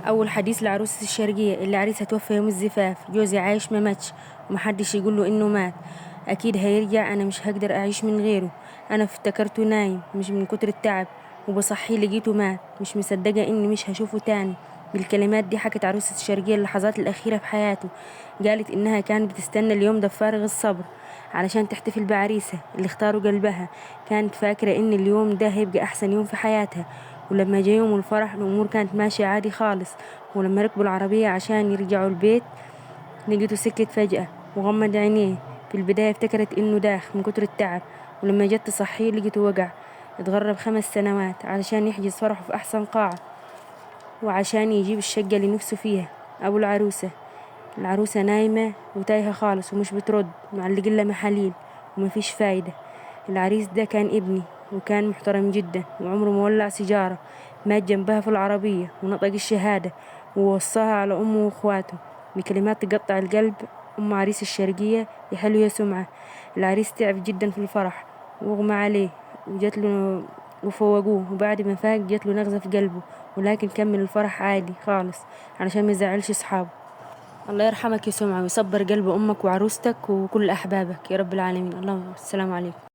أول حديث لعروسة الشرقية اللي عريسها توفى يوم الزفاف. جوزي عايش ما ماتش ومحدش يقوله إنه مات، أكيد هيرجع، أنا مش هقدر أعيش من غيره. أنا افتكرته نايم مش من كتر التعب، وبصحيه لقيته مات، مش مصدقة إني مش هشوفه تاني. بالكلمات دي حكت عروسة الشرقية اللحظات الأخيرة في حياته. قالت إنها كانت بتستنى اليوم ده بفارغ الصبر علشان تحتفل بعريسها اللي اختاره قلبها. كانت فاكرة إن اليوم ده هيبقى أحسن يوم في حياتها، ولما جه يوم الفرح الأمور كانت ماشية عادي خالص. ولما ركبوا العربية عشان يرجعوا البيت لقيته سكت فجأة وغمض عينيه. في البداية افتكرت إنه داخ من كتر التعب، ولما جت تصحيه لقيته وقع. اتغرب 5 سنوات علشان يحجز فرحه في أحسن قاعة وعشان يجيب الشقة اللي نفسه فيها. أبو العروسة، العروسة نايمة وتايهة خالص ومش بترد، معلقين لها محاليل ومفيش فايدة. العريس ده كان ابني وكان محترم جدا وعمره ما ولع سيجارة. مات جنبها في العربية ونطق الشهادة ووصاها على أمه وإخواته بكلمات تقطع القلب. أم عريس الشرقية يا حلو يا سمعة. العريس تعب جدا في الفرح واغمى عليه وجات له وفوقوه، وبعد ما فاق جات له نغزة في قلبه، ولكن كمل الفرح عادي خالص علشان ما يزعلش اصحابه. الله يرحمك يا سمعة ويصبر قلب امك وعروستك وكل احبابك يا رب العالمين. اللهم السلام عليكم.